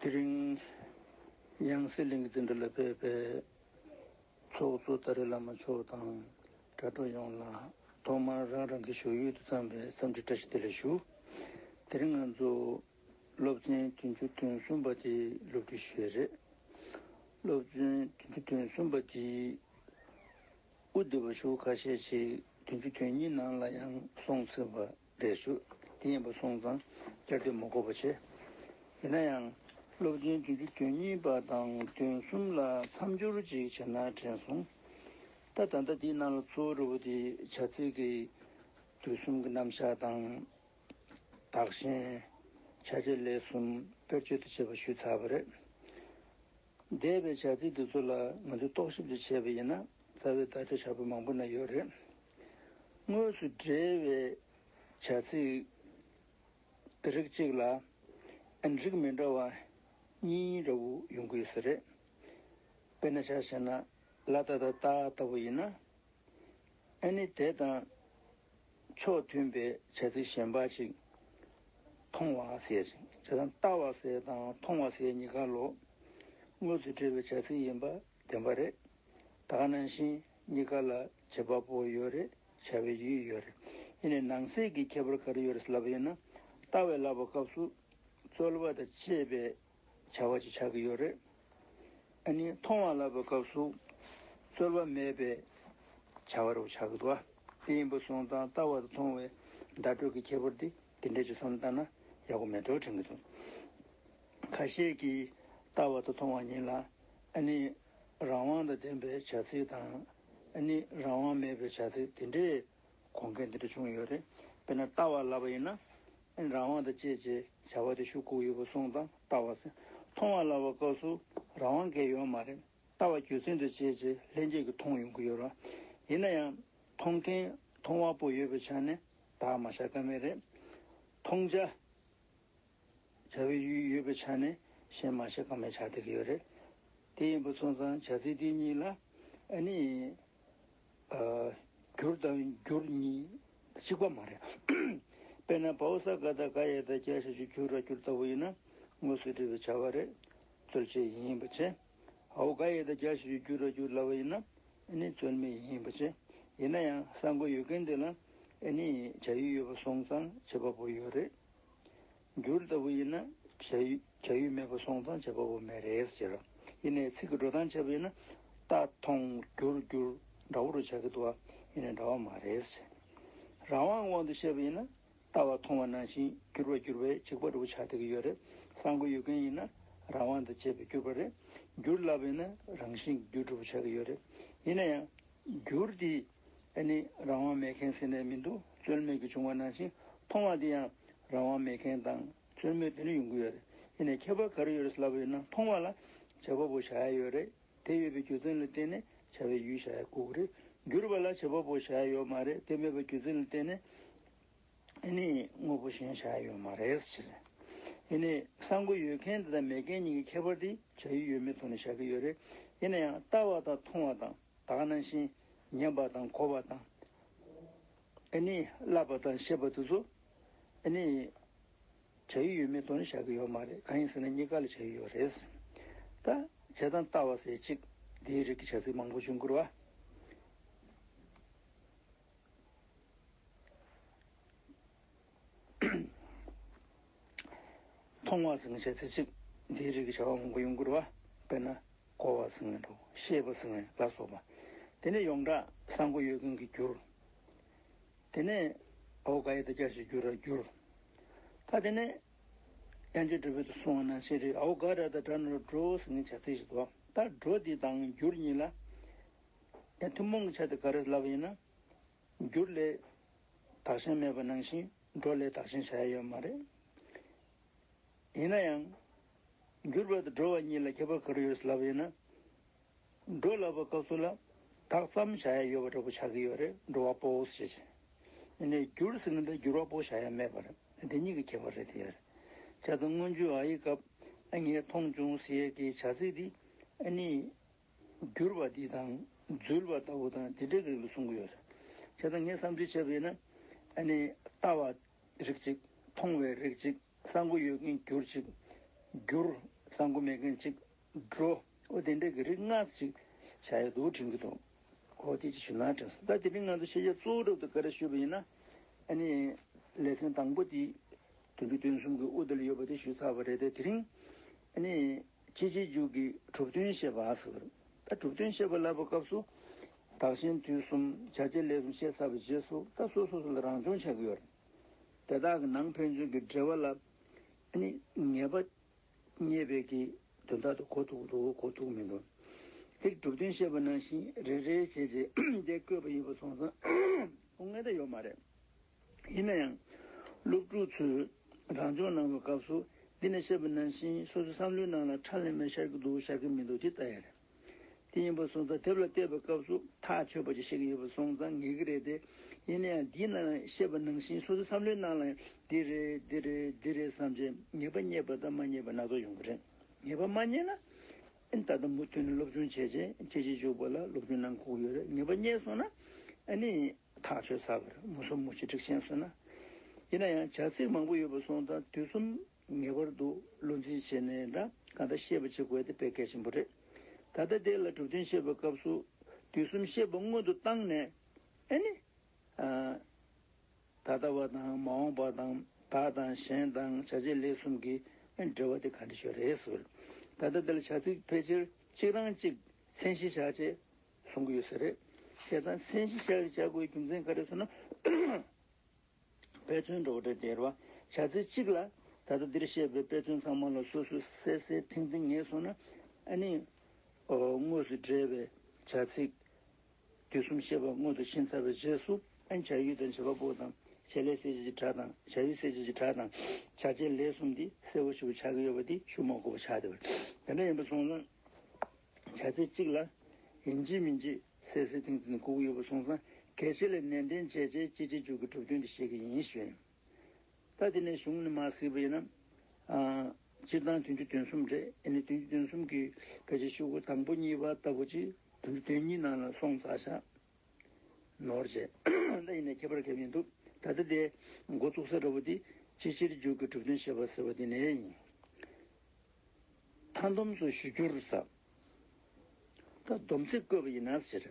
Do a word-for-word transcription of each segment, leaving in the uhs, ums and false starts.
དེ་རིང་ཡང་སྲིད་གླིང་གི་འཛིན་གྲྭ་ལ་ཕེབས་པའི་ཚོགས་གཙོ་ཏཱ་རེ་བླ་མ་མཆོག་དང་དྲ་གྲོགས་ཡོངས་ལ་ཐོག་མར་རང་རང་གི་བཞུགས་ཡུལ་དུ་འཚམས་པའི་འཚམས་འདྲི་བཀྲ་ཤིས་བདེ་ལེགས་ཞུ། དེ་རིང་ང་ཚོ་སློབ་ཚན་བདུན་ཅུ་དོན་གསུམ་པ་དེ་སློབ་ཁྲིད་ཞུས་རེད། སློབ་ཚན་བདུན་ཅུ་དོན་གསུམ་པ་དེའི་དབུ་འདི་བ་ཞུ་ཁ་ཤས་ཤིག་བདུན་ཅུ་དོན་གཉིས་ནང་ལ་ཡང་སོང་ཚུལ་བ་རེད་ཞུ། དེ་ཡིན་པ་སོང་ཙང་བསྐྱར་ཟློས་མ་དགོས་པ་བྱས། ཡིན་ན་ཡང་སློབ་ཚན་བདུན་ཅུ་དོན་གཉིས་པ་དང་དོན་གསུམ་ལ་མཚམས་སྦྱོར་ཅིག་བྱས་ན་དྲན་སོང་། ད་ད་ལྟ་དེའི་ནང་ལ་གཙོ་བོ་འདྲ་བོ་དེ་བྱ་ཚིག་གི་དུས་གསུམ་གྱི་རྣམ་གཞག་དང་། བདག་གཞན། བྱ་བྱེད་ལས་གསུམ་དཔེར་བརྗོད་དུ་བྱས་པ་ཞུས་ཚར་བ་རེད། འདས་པའི་བྱ་ཚིག་འདི་ཚོ་ལ་ང་ཚོས་རྟོག་ཞིབ་ཏུ་བྱས་པ་ཡིན་ན་རྩ་བའི་བརྡ་སྤྲོད་བྱ་བ་མང་པོ་ན་ཡོད་རེད། དངོས་སུ་འབྲེལ་བའི་བྱ་ཚིག་རིགས་གཅིག་ལ་ཨན་རིགས་མི་འདྲ་བ་གཉིས་འདྲ་བོ་ཡོང་གི་ཡོད་ས་རེད། དཔེར་ན་ཆ་བཞག་ན་ལ་ཏ་དང་ཏ་ལྟ་བུ་ཡིན་ན། ཨ་ནི་དེ་དང་ཕྱོགས་མཐུན་པའི་བྱ་ཚིག་གཞན་པ་ཅིག་མཐོང་བ་ཟེར་ཅིང་བྱས་ཙང་ལྟ་བ་ཟེར་དང་མཐོང་བ་ཟེར་གཉིས་ཀ་ལོ་དངོས་སུ་འབྲེལ་བའི་བྱ་ཚིག་ཡིན་པ་བདེན་པ་རེད། ད་ག་ནང་བཞིན་གཉིས་ཀ་ལ་བྱེད་པ་པོ་ཡོད་རེད། བྱ་བའི་ཡུལ་ཡོད་རེད། ཡིན་ནའི་ནང་གསེས་ཀྱི་ཁྱད་པར་ག་རེ་ཡོད་རེད་ལབ་པ་ཡིན་ན། ལྟ་བའི་ལབ་པ་སྐབས་སུ་རྩོལ་བ་དང་བཅས་པའི་བྱ་བ་ཅིག་ཆགས་ཀྱི་ཡོད་རེད། ཨ་ནི་མཐོང་བ་ལབ་པའི་སྐབས་སུ་རྩོལ་བ་མེད་པའི་བྱ་བ་རུ་ཆགས་ཀྱི་འདུག་བ། དེ་ཡིན་པ་སོང་ཙང་ལྟ་བ་དང་མཐོང་བའི་བརྡ་སྤྲོད་ཀྱི་ཁྱད་པར་དེ་དེ་འདྲས་ཅིག་བསམ་བློ་བཏང་ན་ཡག་པོ་མེད་འགྲོ་དྲན་གྱི་འདུག་ཁ་ཤས་ཀྱིས་ལྟ་བ་དང་མཐོང་བ་གཉིས་ལ་ཨ་ནི་རང་དབང་དང་ལྡན་པའི་བྱ་ཚིག་དང་ཨ་ནི་རང་དབང་མེད་པའི་བྱ་ཚིག་དེ་འདྲས་དགོངས་མཁན་དེ་འདྲ་བྱུང་ཡོད་རེད། དཔེར་ན་ལྟ་བ་ལབ་པ་ཡིན་ན། རང་དབང་དང་བཅས་ཀྱི་བྱ་བ་དེ་ཤུགས་བསྐུལ་ཡོད་པ་སོང་ཙང་ལྟ་བ་ཟེར། མཐོང་བ་ལབ་པ་སྐབས་སུ་རང་དབང་གང་ཡང་ཡོད་མ་རེད། ལྟ་བ་རྒྱུ་མཚན་དང་བཅས་ཀྱི་ལྷན་སྐྱེས་ཀྱིས་མཐོང་ཡོང་གི་ཡོད་རེད། ཡིན་ན་ཡང་མཐོང་མཁན་མཐོང་བ་པོ་ཡོད་པའི་ཆ་ནས་བདག་མ་བཞག་ཀ་མེད་རེད། མཐོང་བྱ། བྱ་བའི་ཡུལ་ཡོད་པའི་ཆ་ནས་གཞན་མ་བཞག་ཀ་མེད་ཆགས་བསྡད་ཀྱི་ཡོད་རེད། དེ་ཡིན་པ་སོང་ཙང་བྱ་ཚིག་དེ་གཉིས་ལ་ཨ་ནི། ཨ། བསྒྱུར་དང་འགྱུར་གཉིས་གཅིག་པ་མ་རེད། དཔེར་ན་བའོ་ས་ག་བཏགས་ག་ཡ་བཏགས་རྒྱ་ཞབས་ཀྱུ་གྱུ་ར་གྱུར་ལྟ་བུ་ཡིན་ན་དངོས་སུ་འབྲེལ་བའི་བྱ་བ་རེད། རྩོལ་བྱེད་ཡིན་པ་བྱས། འའོ་ག་ཡ་བཏགས་རྒྱ་ཞབས་ཀྱུ་གྱུ་ར་གྱུར་ལབ་པ་ཡིན་ན་ཨ་ནི་རྩོལ་མེད་ཡིན་པ་བྱས། ཡིན་ན་ཡང་གསང་སྒོ་ཡོད་མཁན་དེ་ལ་ཨ་ནི་བྱ་ཡུལ་ཡོད་པ་སོང་ཙང་བྱེད་པ་པོ་ཡོད་རེད། འགྱུར་ལྟ་བུ་ཡིན་ན་བྱ་ཡུལ་བྱ་ཡུལ་མེད་པ་སོང་ཙང་བྱེད་པ་པོ་མེད་རེད་ཟེར། ཡིན་ནའི་ཚིག་གི་འགྲོ་སྟངས་བྱས་པ་ཡིན་ན་ལྟ་མཐོང་འགྱུར་འགྱུར་འདྲ་བོ་རུ་ཆགས་ཀྱི་འདུག་བ། ཡིན་ནའི་འདྲ་བ་མ་རེད་ཟེར། རང་དབང་དབང་དུ་བཤད་པ་ཡིན་ན་ལྟ་བ་མཐོང་བ་ནང་བཞིན་འགྱུར་བ་འགྱུར་བའི་འཇིགས་པ་འདྲ་བོ་ཆགས་བསྡད་ཀྱི་ཡོད་རེད། གསང་སྒོ་ཡོད་མཁན་ཡིན་ན་རང་དབང་དང་བཅས་པའི་འགྱུར་བ་རེད། འགྱུར་ལབ་པ་ཡིན་ན་རང་བཞིན་འགྱུར་འདྲ་བོ་ཆགས་ཀྱི་ཡོད་རེད། ཡིན་ན་ཡང་འགྱུར་དེ། ཨ་ནི་རང་དབང་མེད་མཁན་ཟེར་ནས་མི་འདུག་རྩོལ་མེད་ཀྱི་བྱུང་བ་ནང་བཞིན་མཐོང་བ་དེ་ཡང་རང་དབང་མེད་མཁན་དང་རྩོལ་མེད་དེ་ནི་ཡོང་གི་ཡོད་རེད། ཡིན་ནའི་ཁྱད་པར་ག་རེ་ཡོད་རེད་ལབ་པ་ཡིན་ན་མཐོང་བ་ལ་བྱེད་པ་པོ་བྱ་ཡ་ཡོད་རེད། དེ་ཡོད་པའི་རྒྱུ་མཚན་ལ་བརྟེན་ནས་བྱ་བའི་ཡུལ་བྱ་ཡ་དགོས་ཀྱི་རེད། འགྱུར་བ་ལ་བྱེད་པ་པོ་བྱ་ཡ་ཡོད་མ་རེད། དེ་མེད་པའི་རྒྱུ་མཚན་ལ་བརྟེན་ནས་ཨ་ནི་དངོས་པོ་གཞན་བྱ་ཡ་ཡོད་མ་རེད་ཟེར། ཡིན་ནའི་གསང་སྒོ་ཡོད་མཁན་དེ་དང་མེད་མཁན་གཉིས་ཀྱི་ཁྱད་པར་དེ་བྱ་ཡུལ་ཡོད་མེད་ཐོག་ནས་བཞག་གི་ཡོད་རེད། ཡིན་ན་ཡང་ལྟ་བ་དང་མཐོང་བ་དང་། ད་ག་ནང་བཞིན་ཉན་པ་དང་གོ་བ་དང་། ཨ་ནི་བསླབ་པ་དང་བཤད་པ་དེ་ཚོ་ཨ་ནི་བྱ་ཡུལ་ཡོད་མེད་ཐོག་ནས་བཞག་གི་ཡོད་མ་རེད། གང་ཡིན་ཟེར་ན་གཉིས་ཀ་ལ་བྱ་ཡུལ་ཡོད་རེད། ད་བྱ་དང་ལྟ་བ་ཟེར་གཅིག་འདིའི་རིགས་ཀྱི་བྱ་ཚིག་མང་པོ་བྱུང་གི་རེད་བ། མཐོང་བ་ཟེར་མཁན་བྱ་ཚིག་གཅིག་འདིའི་རིགས་ཀྱི་བྱ་བ་མང་པོ་ཡོང་གི་རེད་བ། དཔེར་ན་གོ་བ་ཟེར་མཁན་འདྲ་བོ་ཤེས་པ་ཟེར་མཁན་ལ་སོགས་པ། དེ་ནས་ཡོངས་གྲགས་གསང་སྒོ་ཡོད་མཁན་གྱི་འགྱུར། དེ་ནས་འའོ་ག་ཡ་བཏགས་རྒྱ་ཞབས་ཀྱུ་གྱུ་ར་གྱུར། ད་དེ་ནས་དབྱངས་ཅན་གྲུབ་པའི་དུ་གསུངས་པ་ནང་བཞིན་རེད། འའོ་ག་ར་བཏགས་སྒྲ་ན་རོ་འགྲོ་ཟེར་མཁན་བྱ་ཚིག་ཞིག་འདུག་ད་འགྲོ་འདི་དང་འགྱུར་གཉིས་ལ་ཡང་ཐུན་མོང་གི་ཆ་དེ་ག་རེ་ལབ་ཡིན་ན། འགྱུར་ལས་བདག་གཞན་མེད་པ་ནང་བཞིན་འགྲོ་ལས་བདག་གཞན་བྱ་ཡ་ཡོད་མ་རེད། ཡིན་ན་ཡང་། འགྱུར་བ་དང་འགྲོ་བ་གཉིས་ལ་ཁྱད་པར་ག་རེ་ཡོད་ལབ་ཡིན་ན། འགྲོ་ལབ་པ་སྐབས་སུ་ལ་བདག་ཙམ་བྱ་ཡ་ཡོད་པ་འདྲ་པོ་ཆགས་ཀྱི་ཡོད་རེད། འགྲོ་བ་པོ་ཞེས་བྱ། ཡིན་ནའི་འགྱུར་ཟེར་ན་ད་འགྱུར་བ་པོ་བྱ་ཡ་མེད་པ་རེད། འདི་གཉིས་ཀྱི་ཁྱད་པར་རེད་དེ་ཡོད་རེད། བྱས་ཙང་སྔོན་འཇུག་འ་ཡི་སྐབས་ཨ་ངས་མཐོང་བྱུང་ཟེར་ཡས་ཀྱི་བྱ་ཚིག་འདི་ཨ་ནི། འགྱུར་བ་འདི་དང་འཛུལ་བ་ལྟ་བུ་དང་དེ་འདྲའི་རིགས་ལ་གསུང་གི་ཡོད་རེད། བྱས་ཙང་ངས་བསམ་ཚུལ་བྱས་པ་ཡིན་ན་ཨ་ནི་ལྟ་བ་རིགས་གཅིག་མཐོང་བའི་རིགས་གཅིག་གསང་སྒོ་ཡོད་མཁན་འགྱུར་གཅིག་འགྱུར་ གཙང་པོ་མེད་མཁན་ཅིག་འགྲོ། འོ་དེ་འདྲ་གི་རིགས་ལྔ་ཅིག་བྱ་ཡ་འདུག་དྲན་གྱི་འདུག་འོ་དེ་ཅིག་ཞུ་ན་དྲན་སོང་། ད་དེ་རིང་ང་ཚོ་ཤེས་བྱ་གཙོ་བོ་འགྲོ་དུས་ག་རེ་ཞུས་པ་ཡིན་ན། ཨ་ནི་ལེ་ཚན་དང་པོ་དེ་བདུན་ཅུ་དོན་གསུམ་གྱི་དབུ་མཐའ་ལ་ཡོད་པ་དེ་ཞུས་ཚར་བ་རེད་དེ། དེ་རིང་ཨ་ནི་སྤྱི་རྗེས་འཇུག་གི་གྲུབ་དོན་བཤད་པ་ཟེར། ད་གྲུབ་དོན་བཤད་པ་ལབ་པའི་སྐབས་སུ། བདག་གཞན་དུས་གསུམ་བྱ་བྱེད་ལས་གསུམ་བཤད་ཚར་བའི་རྗེས་སུ། ད་སོ་སོ་སོ་ལ་རང་སྦྱོང་བྱ་གི་ཡོད་རེད། དེ་དག་གི་ནང་ཕན་ཚུན་གྱི་འབྲེལ་བ་ལ་ཨ་ནི་ངེས་པ་རྙེད་པའི་གི་དོན་དག་དེ་གོ་ཐུབ་འདུག་གོ་ཐུབ་མི་འདུག་དེ་གྲུབ་དོན་བཤད་པ་ནང་བཞིན་རེ་རེ་བྱས་བྱས་དེ་བཀོད་པ་ཡིན་པ་སོང་ཙང་དགོངས་ངེས་ད་ཡོད་མ་རེད། ཡིན་ན་ཡང་། སློབ་ཕྲུག་ཚོས་རང་སྦྱོང་གནང་བའི་སྐབས་སུ། འདི་ནས་བཤད་པ་ནང་བཞིན་སོ་སོའི་བསམ་བློའི་ནང་ལ་ཁྲ་ལམ་མེ་ཤར་གྱི་འདུག་ཤར་གྱི་མི་འདུག་དེ་ལྟ་ཡ་རེད། དེ་ཡིན་པ་སོང་ཙང་དེབ་ལ་བལྟས་པའི་སྐབས་སུ་ཐག་ཆོད་པ་ཅིག་ཤེས་ཀྱི་ཡོད་པ་སོང་ཙང་ངེས་ཀྱི་རེད་དེ། ཡིན་ན་ཡང་འདིའི་ནང་བཤད་པ་ནང་བཞིན་སོ་སོའི་བསམ་བློའི་ནང་ལ་ཡང་འདི་རེད་འདི་རེད་འདི་རེད་བསམ་བྱས་ངེས་པ་རྙེད་པ་དང་མ་རྙེད་པ་སྣ་ཚོགས་ཡོང་གི་རེད། ངེས་པ་མ་རྙེད་ན། ཨ་ནི་ད་ལྟ་མུ་མཐུད་ནས་སློབ་སྦྱོང་བྱས་རྗེས་ཁྱེད་ཀྱིས་འཇུག་པ་ལ་སློབ་སྦྱོང་གནང་དགོས་ཀྱི་ཡོད་རེད། ངེས་པ་རྙེད་སོང་ན་ཨ་ནི་ཐག་ཆོད་ཚར་བ་རེད། མུ་གསུམ་མུ་བཞི་ཁྲིག་ཤེས་སོང་ན། ཡིན་ན་ཡང་བྱ་ཚིག་མང་པོ་ཡོད་པ་སོང་ཙང་དུས་གསུམ་ངེས་པར་དུ་བློ་འཛིན་བྱས་ནས་འདྲ་གང་ལྟར་ཤེས་པ་བྱེད་དགོས་དེ་དཔེ་གལ་ཆེན་པོ་རེད། ད་ལྟ་དེ་ལ་གྲུབ་དོན་བཤད་པའི་སྐབས་སུ་དུས་གསུམ་བཤད་པ་སྔོན་དུ་བཏང་ནས་ཨ་ནི། ད་ལྟ་བ་དང་མ་འོངས་པ་དང་བདག་དང་གཞན་དང་བྱ་བྱེད་ལས་གསུམ་གྱི་འབྲེལ་བ་དེ་ག་འདྲ་ཞིག་རེད་ཟེར། ད་ལྟ་འདི་ལ་བྱ་ཚིག་ཕལ་ཆེར་གཅིག་རང་གཅིག་མཚན་གཞི་བཞག་བྱས་གསུང་གི་ཡོད་ས་རེད། བྱས་ཙང་མཚན་གཞི་བཞག་བྱ་དགོས་རྒྱུ་མཚན་ག་རེ་ཟེར་ན། དཔེ་མཚོན་འདྲ་བོ་འདྲ་དེ་རེད་བ། བྱ་ཚིག་གཅིག་ལ་ད་ལྟ་འདིར་བཤད་པའི་དཔེ་མཚོན་ཚང་མ་ལ་སོ་སོས་གསལ་གསལ་ཐིང་ཐིང་ངེས་སོང་ན། ཨ་ནི། ཨོ། དངོས་སུ་འབྲེལ་བའི་བྱ་ཚིག་དུས་གསུམ་བཤད་པ་སྔོན་དུ་ཕྱིན་ཚར་བའི་རྗེས་སུ། ཨ་ནི་བྱ་ཡུལ་དང་བྱེད་པ་པོ་དང་བྱེད་ལས་གསལ་བྱེད་ཀྱི་སྒྲ་དང་བྱ་ཡུལ་གསལ་བྱེད་ཀྱི་སྒྲ་དང་བྱ་བྱེད་ལས་གསུམ་འདི་གསལ་པོ་ཞེ་པོ་ཆགས་ཀྱི་ཡོད་པ་འདི་ཞུ་མ་དགོས་པ་ཆགས་བསྡད་པ་རེད། དེ་འདྲ་ཡིན་པ་སོང་ཙང་། བྱ་ཚིག་གཅིག་ལ་ཡིན་གཅིག་མིན་གཅིག་གསལ་གསལ་ཐིང་ཐིང་གོ་གི་ཡོད་པ་སོང་ཙང་། གལ་ཆེ་ལ་ནན་ཏན་བྱས་རྗེས་སྤྱི་རྗེས་འཇུག་གི་གྲུབ་དོན་འདི་བཤད་ཀྱི་ཡིན་ཞུས། ད་དེ་ནས་གཞུང་ནས་མར་གཟིགས་པ་ཡིན་ན། ཨ། སྤྱིར་བཏང་བདུན་ཅུ་དོན་གསུམ་རེད། ཨ་ནི་བདུན་ཅུ་དོན་གསུམ་གྱི་ཕལ་ཆེར་ཤོག་གུ་དང་པོ་གཉིས་པ་ལྟ་བུ་ཅིག་བདུན་ཅུ་དོན་གཉིས་ནང་ལ་སོང་ཚར་ཤག་ནོར་བྱས། ད་ཡིན་ནའི་ཁྱད་པར་གང་ཡང་མི་འདུག་ད་ལྟ་དེ་འགོ་བཙུགས་ས་འདྲ་བོ་དེ་སྤྱི་རྗེས་འཇུག་གི་གྲུབ་དོན་བཤད་པ་ཟེར་བ་དེ་ནས་ཡིན། མཐའ་སྡོམ་སུ་ཞུ་རྒྱུར་ཟ། ད་སྡོམ་ཚིག་བཀོད་པ་ཡིན་ན་ཟེར།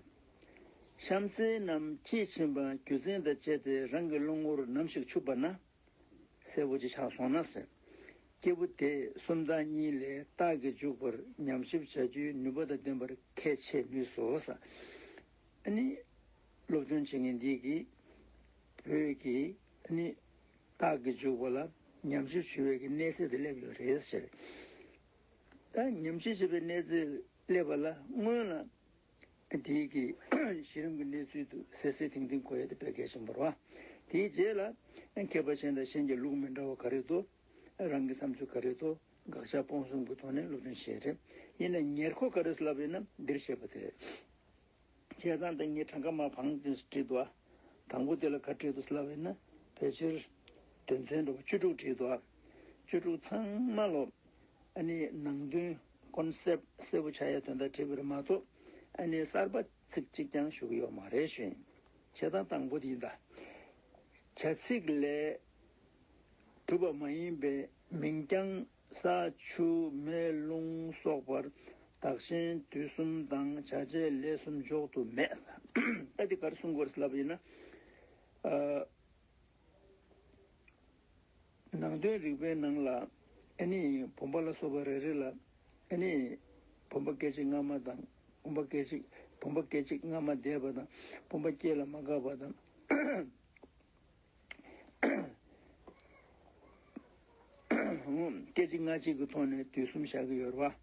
གཤམ་གསལ་རྣམས་དཔྱིས་ཕྱིན་པ་རྒྱུ་མཚན་དང་བཅས་ཏེ་རང་གི་རླུང་ངོར་ནམ་ཞིག་འཆུབ་པ་ན། གསལ་པོ་ཅིག་ཆགས་སོང་ན་ཟེར། སྐྱེས་བུ་དེས་སུམ་རྟགས་གཉིས་ལས་རྟགས་ཀྱིས་འཇུག་པར་ཉམས་ཞིབ་བྱ་རྒྱུའི་ནུས་པ་དང་ལྡན་པར་ཁས་འཆེ་ནུས་སོ་ཟེར། ཨ་ནི། སློབ་སྦྱོང་བྱེད་མཁན་འདིས་ཀྱིས། བོད་ཀྱི་ཨ་ནི། རྟགས་ཀྱིས་འཇུག་པ་ལ་ཉམས་ཞིབ་ཞུ་བའི་གི་གནས་ཚད་དེ་སླེབས་ཡོད་རེད་ཟེར། ད་ཉམས་ཞིབ་བྱེད་པའི་གནས་ཚད་སླེབས་པ་ལ་སྔོན་ལ། དེའི་གི་གཞི་རིམ་གྱི་གནས་ཚུལ་དུ་གསལ་གསལ་ཐིང་ཐིང་གོ་ཡ་དེ་དཔེ་གལ་ཆེན་པོ་རེད་བ། དེའི་རྗེས་ལ་མཁས་པ་གཞན་དང་གཞན་གྱི་ལུགས་མི་འདྲ་བ་ག་རེ་འདུག་རང་གི་བསམ་ཚུལ་ག་རེ་འདུག་དགག་བཞག་སྤོང་གསུམ་གྱི་ཐོག་ནས་སློབ་སྦྱོང་བྱས་རེད། ཡིན་ན་ཉེར་མཁོ་ག་རེ་ལབ་ཡོད་ན་འདིར་བཤད་པ་དེ་རེད། བྱས་ཙང་ད་ངས་གྲངས་ཀ་མར་བང་བསྟན་བྲིས་འདུག་ཨ། དང་པོ་དེ་ལ་ག་བྲིས་འདུག་ལབ་ཡིན་ན་ཕལ་ཆེར་དོན་ཚན་འདྲ་བོ་བཅུ་དྲུག་བྲིས་འདུག་ཨ། བཅུ་དྲུག་ཚང་མ་ལོ། ཨ་ནི་ནང་དོན་ཀོན་སེབ་གསལ་པོ་ཆགས་ཡ་དོན་དག་བྲིས་པ་རེད་མ་གཏོགས། ཨ་ནི་གསར་པ་ཚིག་གཅིག་ཀྱང་ཞུ་གི་ཡོད་མ་རེད་ཞུ་ཡིན། བྱས་ཙང་དང་པོ་དེ་ཡིན་ད། བྱ་ཚིག་ལས་གྲུབ་པ་མ་ཡིན་པའི་མིང་རྐྱང་ས་ཆུ་མེ་རླུང་སོགས་པར་བདག་གཞན་དུས་གསུམ་དང་བྱ་བྱེད་ལས་གསུམ་འཇོག་ཏུ་མེད། ད་འདི་ག་རེ་གསུང་དགོས་རེད་ལབ་ཡིན་ན། ཨ། ནང་དོན་རིག་པའི་ནང་ལ་ཨ་ནི་བུམ་པ་ལ་སོགས་པ་རེ་རེ་ལ་ཨ་ནི་བུམ་པ་སྐད་ཅིག་སྔ་མ་དང་བུམ་པ་སྐད་ཅིག་བུམ་པ་སྐད་ཅིག་སྔ་མ་འདས་པ་དང་བུམ་པ་སྐྱེ་ལ་མ་འགགས་པ་དང་། སྐད་ཅིག་སྔ་ཕྱི་གི་ཐོག་ནས་དུས་གསུམ་བཞག་གི་ཡོད་རེད་བ།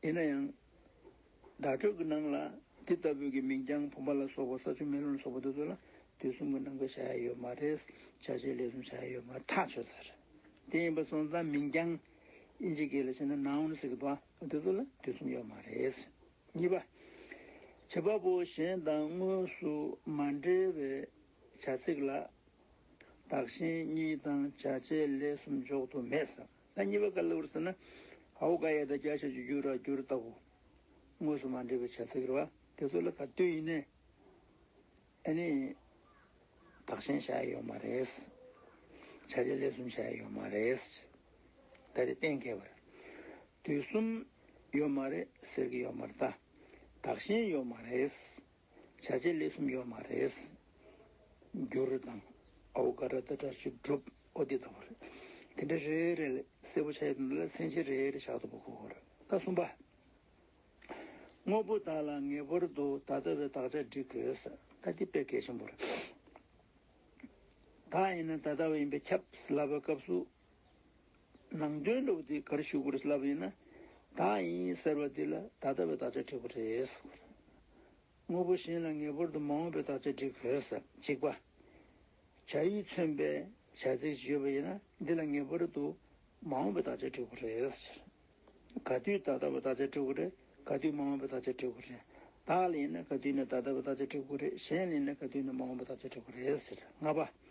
ཡིན་ན་ཡང་། བརྡ་སྤྲོད་ཀྱི་ནང་ལ་འདི་ལྟ་བུའི་གི་མིང་རྐྱང་བུམ་པ་ལ་སོགས་པ་ས་ཆུ་མེ་རླུང་ལ་སོགས་པ་དེ་ཚོ་ལ་དུས་གསུམ་གྱི་རྣམ་པ་བཞག་ཡ་ཡོད་མ་རེད། བྱ་བྱེད་ལས་གསུམ་བཞག་ཡ་ཡོད་མ་རེད་ཐག་ཆོད་ཚར། དེ་ཡིན་པ་སོང་ཙང་མིང་རྐྱང་ཨིན་ཇི་སྐད་ལ་བྱས་ན་ནའུན་ཟེར་གི་འདུག་ཨ། དེ་ཚོ་ལ་དུས་གསུམ་ཡོད་མ་རེད། གཉིས་པ། བྱེད་པ་པོ་གཞན་དང་དངོས་སུ་མ་འབྲེལ་བའི་བྱ་ཚིག་ལ་བདག་གཞན་གཉིས་དང་བྱ་བྱེད་ལས་གསུམ་འཇོག་ཏུ་མེད་ཟེར། ད་གཉིས་པ་ག་རེ་ལབ་ཟེར་ན། ཧའོ་ག་ཡ་ད་རྒྱ་ཆ་ཆུ་རྒྱུ་ར་རྒྱུར་ལྟ་བུ། དངོས་སུ་མ་འབྲེལ་བའི་བྱ་ཚིག་རེད་བ། དེ་ཚོ་ལ་ག་དུས་ཡིན་ནའི། ཨ་ནི། བདག་གཞན་བཞག་ཡ་ཡོད་མ་རེད། བྱ་བྱེད་ལས་གསུམ་བཞག་ཡ་ཡོད་མ་རེད། ད་རེས་གཏན་འཁེལ་བ་རེད། དུས་གསུམ་ཡོད་མ་རེད་ཟེར་གྱི་ཡོད་མ་རེད་ད། བདག་གཞན་ཡོད་མ་རེད། བྱ་བྱེད་ལས་གསུམ་ཡོད་མ་རེད། འགྱུར་དང་། ཨའོ་ག་ར་ཏ་ཏྲ་ཞིག་སྒྲུབ། ཨོ་དེ་ལྟ་བུ་རེད། དེ་འདྲ་རེ་རེ་ལ་གསལ་པོ་ཆགས་ཡོད་དུས་ལ་མཚན་གཞི་རེ་རེ་བཞག་ཐུབ་པ་དགོས་ཀྱི་རེད། ད་གསུམ་པ། དངོས་པོ་བདག་ལ་ངེས་པར་དུ་ད་ལྟ་བའི་དག་ཆ་འབྲི་དགོས། ད་འདི་དཔེ་གལ་ཆེན་པོ་རེད། བདག་ཡིན་ན་ད་ལྟ་བ་ཡིན་པས་ཁྱབ་ལབ་པའི་སྐབས་སུ། ནང་དོན་འདྲ་བོ་དེ་ག་རེ་ཞུ་དགོས་རེད་ལབ་པ་ཡིན་ན། བདག་ཡིན་ཟེར་བ་འདི་ལ་ད་ལྟ་བའི་དག་ཆ་འབྲི་དགོས་རེད། དངོས་པོ་གཞན་ལ་ངེས་པར་དུ་མ་འོངས་པའི་དག་ཆ་འབྲི་དགོས། གཅིག་པ། བྱ་ཡུལ་མཚོན་པའི་བྱ་ཚིག་ཅིག་ཡོད་པ་ཡིན་ན་འདི་ལ་ངེས་པར་དུ་མ་འོངས་པའི་དག་ཆ་འབྲི་དགོས་རེད། ག་དུས་ད་ལྟ་བའི་དག་ཆ་འབྲི་དགོས་རེད། ག་དུས་མ་འོངས་པའི་དག་ཆ་འབྲི་དགོས་རེད། བདག་ལ་ཡིན་ན་ག་དུས་ནས་ད་ལྟ་བའི་དག་ཆ་འབྲི་དགོས་རེད། གཞན་ལ་ཡིན་ན་ག་དུས་ནས་མ་འོངས་པའི་དག་ཆ་འབྲི་དགོས་རེད་ཟེར། ལྔ་པ།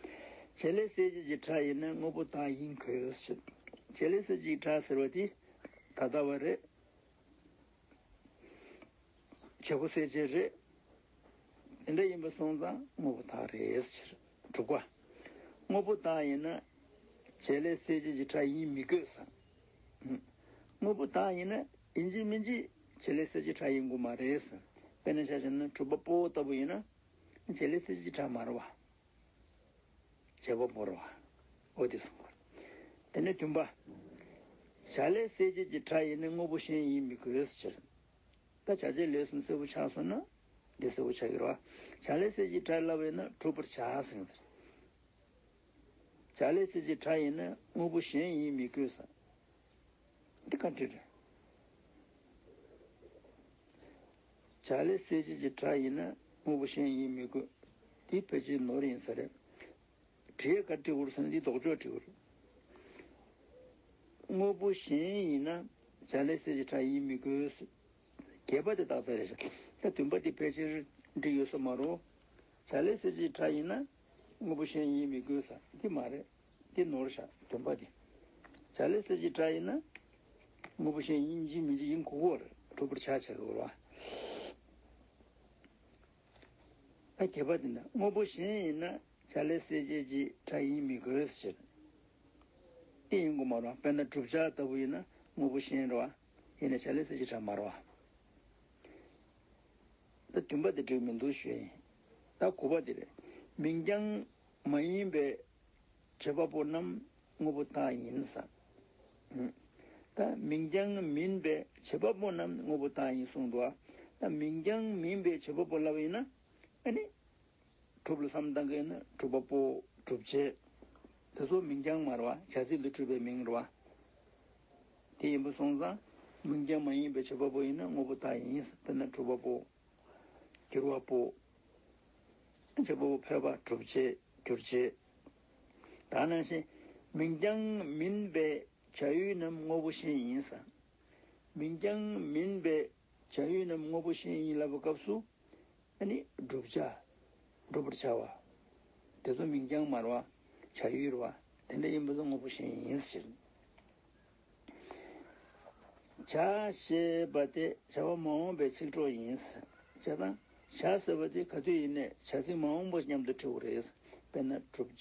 བྱེད་ལས་གསལ་བྱེད་ཀྱི་སྒྲ་ཡིན་ན་དངོས་པོ་བདག་ཡིན་དགོས་ཟེར། བྱེད་ལས་གསལ་བྱེད་ཀྱི་སྒྲ་ཟེར་བ་དེ་ད་ལྟ་བ་རེད། བྱེད་པོ་གསལ་བྱེད་རེད། དེ་འདྲ་ཡིན་པ་སོང་ཙང་དངོས་པོ་བདག་རེད་ཟེར། དྲུག་པ། དངོས་པོ་བདག་ཡིན་ན་བྱེད་ལས་གསལ་བྱེད་ཀྱི་སྒྲ་ཡིན་མི་དགོས་ཟེར། དངོས་པོ་བདག་ཡིན་ན་ཡིན་གཅིག་མིན་གཅིག་བྱེད་ལས་གསལ་བྱེད་སྒྲ་ཡིན་དགོས་མ་རེད་ཟེར། དཔེར་ན་ཆ་བཞག་ན་གྲུབ་པ་པོ་ལྟ་བུ་ཡིན་ན་བྱེད་ལས་གསལ་བྱེད་ཀྱི་སྒྲ་མ་རེད་བ། བྱེད་པ་པོ་རེད་བ། འོ་དེ་གསུངས་པ། དེ་ནས་བདུན་པ། བྱ་ལས་གསལ་བྱེད་ཀྱི་སྒྲ་ཡིན་ན་དངོས་པོ་གཞན་ཡིན་མི་དགོས་ཟེར། ད་བྱ་བྱེད་ལས་གསུམ་གསལ་པོ་ཆགས་སོང་ན་འདི་གསལ་པོ་ཆགས་ཀྱི་རེད་བ། བྱ་ལས་གསལ་བྱེད་སྒྲ་ལབ་པ་ཡིན་ན་གྲུབ་པར་བྱ་ཟེར་གྱི་རེད། བྱ་ལས་གསལ་བྱེད་སྒྲ་ཡིན་ན་དངོས་པོ་གཞན་ཡིན་མི་དགོས་ཟེར། འདི་ག་འདྲ་རེད། བྱ་ལས་གསལ་བྱེད་ཀྱི་སྒྲ་ཡིན་ན་དངོས་པོ་གཞན་ཡིན་མི་དགོས། འདི་ཕལ་ཆེར་ནོར་ཡིན་ས་རེད། བྲིས་ག་འབྲི་དགོས་ཟེར་ན་འདི་ལྡོག་ཕྱོགས་འབྲི་དགོས་རེད། དངོས་པོ་གཞན་ཡིན་ན་བྱ་ལས་གསལ་བྱེད་སྒྲ་ཡིན་མི་དགོས། བརྒྱད་པ་དེ་ཏག་ཏག་རེད་ཤག་ད་བདུན་པ་དེ་ཕལ་ཆེར་འགྲིག་ཡོད་ས་མ་རེད། བྱ་ལས་གསལ་བྱེད་སྒྲ་ཡིན་ན་དངོས་པོ་གཞན་ཡིན་མི་དགོས་ས་འདི་མ་རེད། འདི་ནོར་ཤག་བདུན་པ་དེ། བྱ་ལས་གསལ་བྱེད་སྒྲ་ཡིན་ན་དངོས་པོ་གཞན་ཡིན་གཅིག་མིན་གཅིག་ཡིན་དགོས་ཀྱི་རེད། གྲུབ་པར་བྱ་བྱ་དགོས་རེད་བ། ད་བརྒྱད་པ་དེ་ན་དངོས་པོ་གཞན་ཡིན་ན་བྱ་ལས་གསལ་བྱེད་ཀྱི་སྒྲ་ཡིན་མི་དགོས་ཟེར། དེ་ཡིན་དགོས་མ་རེད། དཔེར་ན་བསྒྲུབ་བྱ་ལྟ་བུ་ཡིན་ན་དངོས་པོ་གཞན་རེད་བ། ཡིན་ན་བྱ་ལས་གསལ་བྱེད་སྒྲ་མ་རེད་བ། ད་བདུན་པ་དེ་འགྲིག་མི་འདུག་ཞུ་ཡིན། ད་དགུ་པ་དེ་རེད། མིང་རྐྱང་མ་ཡིན་པའི་བྱེད་པ་པོ་རྣམས་དངོས་པོ་བདག་ཡིན་ས། ད་མིང་རྐྱང་མིན་པའི་བྱེད་པ་པོ་རྣམས་དངོས་པོ་བདག་ཡིན་གསུངས་འདུག་བ། ད་མིང་རྐྱང་མིན་པའི་བྱེད་པ་པོ་ལབ་པ་ཡིན་ན། ཨ་ནི། གྲུབ་ལ་བསམ་བཏང་གི་ཡིན་ན་གྲུབ་པ་པོ་གྲུབ་བྱེད། དེ་ཚོ་མིང་རྐྱང་མ་རེད་བ། བྱ་ཚིག་ལ་གྲུབ་པའི་མིང་རེད་བ། དེ་ཡིན་པ་སོང་ཙང་མིང་རྐྱང་མ་ཡིན་པའི་བྱེད་པ་པོ་ཡིན་ན་དངོས་པོ་བདག་ཡིན། དཔེར་ན་གྲུབ་པ་པོ། འགྱུར་བ་པོ། བྱེད་པ་པོ་ཕལ་པ་གྲུབ་བྱེད་འགྱུར་བྱེད། ད་ནང་བཞིན་མིང་རྐྱང་མིན་པའི་བྱ་ཡུལ་རྣམས་དངོས་པོ་གཞན་ཡིན་ས། མིང་རྐྱང་མིན་པའི་བྱ་ཡུལ་རྣམས་དངོས་པོ་གཞན་ཡིན་ལབ་པའི་སྐབས་སུ། ཨ་ནི་བསྒྲུབ་བྱ། བསྒྲུབ་པར་བྱ་བ། དེ་ཚོ་མིང་རྐྱང་མ་རེད་བ། བྱ་ཡུལ་རེད་བ། དེ་འདྲ་ཡིན་པ་ཚོ་དངོས་པོ་གཞན་ཡིན་ཟེར། བྱ་ཞེས་པ་དེ་བྱ་བ་མ་འོངས་པའི་ཚིག་གྲོགས་ཡིན་ཟེར། བྱ་དང་བྱ་ཟེར་བ་དེ་ག་དུས་ཡིན་ནའི་བྱ་ཚིག་མ་འོངས་པ་མཉམ་དུ་འབྲི་དགོས་རེད། དཔེར་ན་བསྒྲུབ་བྱ།